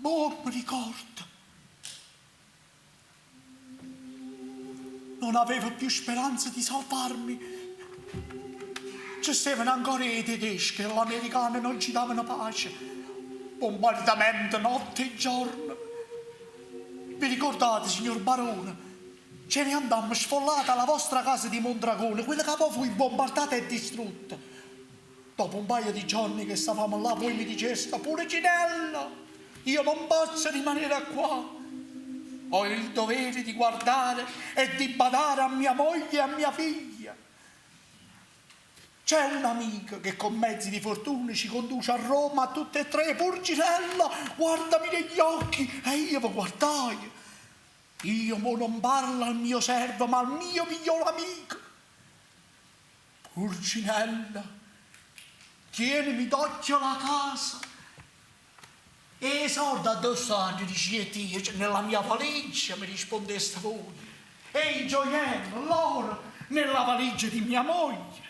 Mo mi ricordo. Non avevo più speranza di salvarmi. Ci stavano ancora i tedeschi e l'americani non ci davano pace. Bombardamento notte e giorno. Vi ricordate, signor Barone? Ce ne andammo sfollati alla vostra casa di Mondragone, quella che poi fu bombardata e distrutta. Dopo un paio di giorni che stavamo là, voi mi diceste, Pulcinella, io non posso rimanere qua. Ho il dovere di guardare e di badare a mia moglie e a mia figlia. C'è un amico che con mezzi di fortuna ci conduce a Roma a tutte e tre. Pulcinella, guardami negli occhi. E io vi guardai. Io mo non parlo al mio servo, ma al mio miglior amico. Pulcinella, tienimi d'occhio la casa. E 'e solde addò stanno? Dicette io, nella mia valigia, mi rispondeste voi. E i gioielli, l'oro, nella valigia di mia moglie.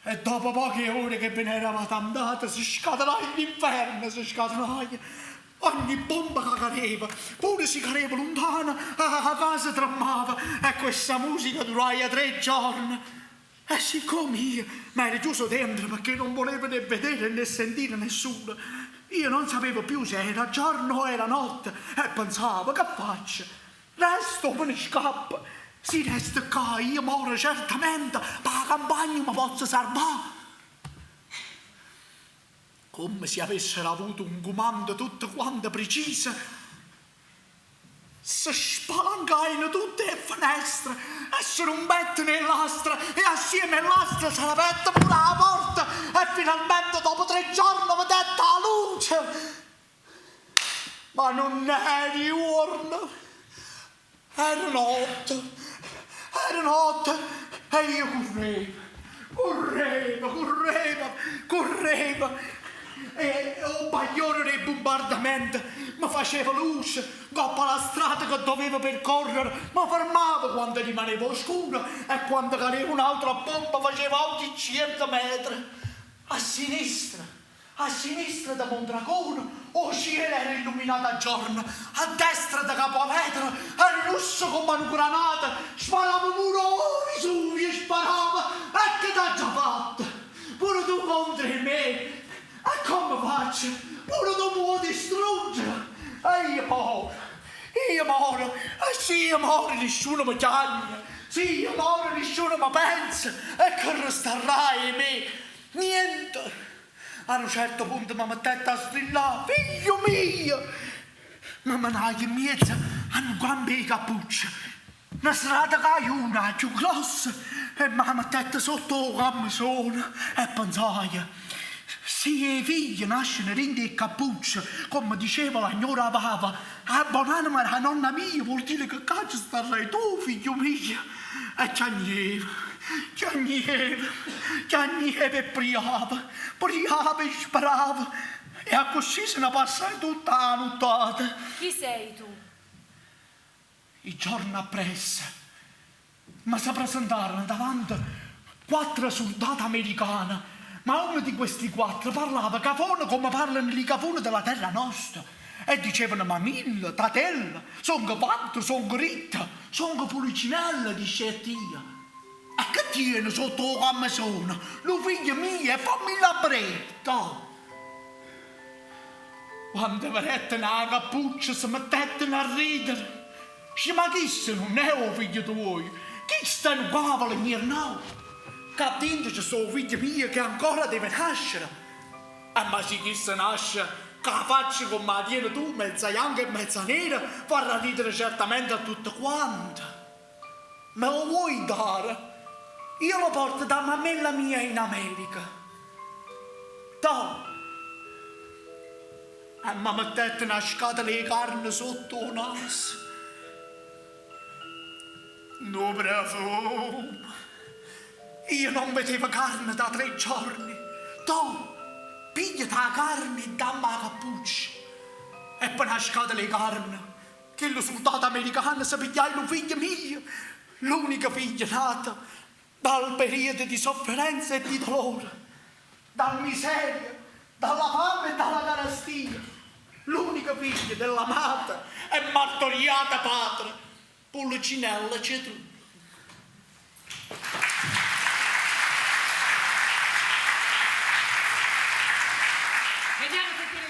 E dopo poche ore che ve ne eravate andate, si scatenaje l'inferno, si scatenaje. Ogni bomba che cadeva, pure si cadeva lontana, 'a casa tremmava e questa musica duraje tre giorni. E siccome io m'ero chiuso dentro perché non volevo né vedere né sentire nessuno, io non sapevo più se era giorno o era notte e pensavo, che faccio? Resto o me ne scappo? Si resto ccà io moro certamente, ma 'a campagna me pozzo salvà. Comme si avessero avuto un comando tutte quante preciso, se spalancaieno tutte 'e fenestre e se rumpetteno 'e lastre e assieme 'e lastre s'arapette pure 'a porta e finalmente dopo tre giorne vedette 'a luce. Ma nun era juorno, era notte, era notte e io currevo, currevo, currevo, currevo e 'o bagliore d' 'e bumbardamente me faceva luce 'ncopp' a la strada che dovevo percorrere, me fermavo quando rimaneva 'o scuro e quando cadeva un'altra bomba facevo auti ciento metri a sinistra. A sinistra de Mondragone 'o cielo era illuminato a giorno, a destra de Capo Avetra era russo comm' a nu granato, sparava pure 'o Vesuvio, sparava, e che t'aggia fatto? Pure tu contro 'e me? E comme faccio? Pure tu me vuò distruggere? E io moro, io moro, e si io moro nisciuno me chiagne, si io moro nisciuno me pensa, e che restarrà 'e me? Niente! A nu certo punto me mettette a strillà, Figlio mio! Me menaje mmiez' a nu campo 'e cappucce, na strada caiuna 'a cchiù grossa, e me mettette sotto 'o cammisone e pensaje, Si 'e figlie nasceno dint' 'e cappucce, comme diceva la gnora vava, 'a bon'anema d' 'a nonna mia, vuol dire che ccà ce starrai tu, figlio mio. E chiagneva, chiagneva, chiagneva e priava, priava e sperava, e accussì se ne passaje tutta 'a nuttata. Chi sei tu? I giorn appresso me se presentarono davanti quattro surdate americane, ma uno di questi quattro parlava cafone comme parlano li cafune de la terra nosta e dicevano mamillo, tatello, songo fatto, songo ritto, songo Pulicinella, dicette io. E che tiene sotto 'o cammesone? Lu figlio mio e fammillo abbré! Quando vedetteno 'a cappuccia se mettetteno a ridere. Dice, ma chisto nun è 'o figlio tuoio, chisto è nu cavolo gnernò. Ccà dinto ce sta 'o figlio mio che ancora deve nascere. E ma si chisto nasce cu 'a faccia comme 'a tiene tu, mezza janca e mezza nera, farrà ridere certamente a tutte quante. Me lo vuoi dare? Io lo porto da mammella mia in America. Toh! E me mettette na scatola 'e carne sotto 'o naso. Nu profumo! Io non vedevo carne da tre giorni. Toh! Pigliate 'a carne e damme 'a cappuccia. E pe' na scatola 'e carne Chillu suldato americano se pigliaje lu figlio mio, l'unico figlio nato dal periodo di sofferenza e di dolore, dal miseria, dalla fame e dalla carestia, l'unico figlio. figlio dell'amata e martoriata patria, Pullecinella Cetrulo. Vediamo se tiene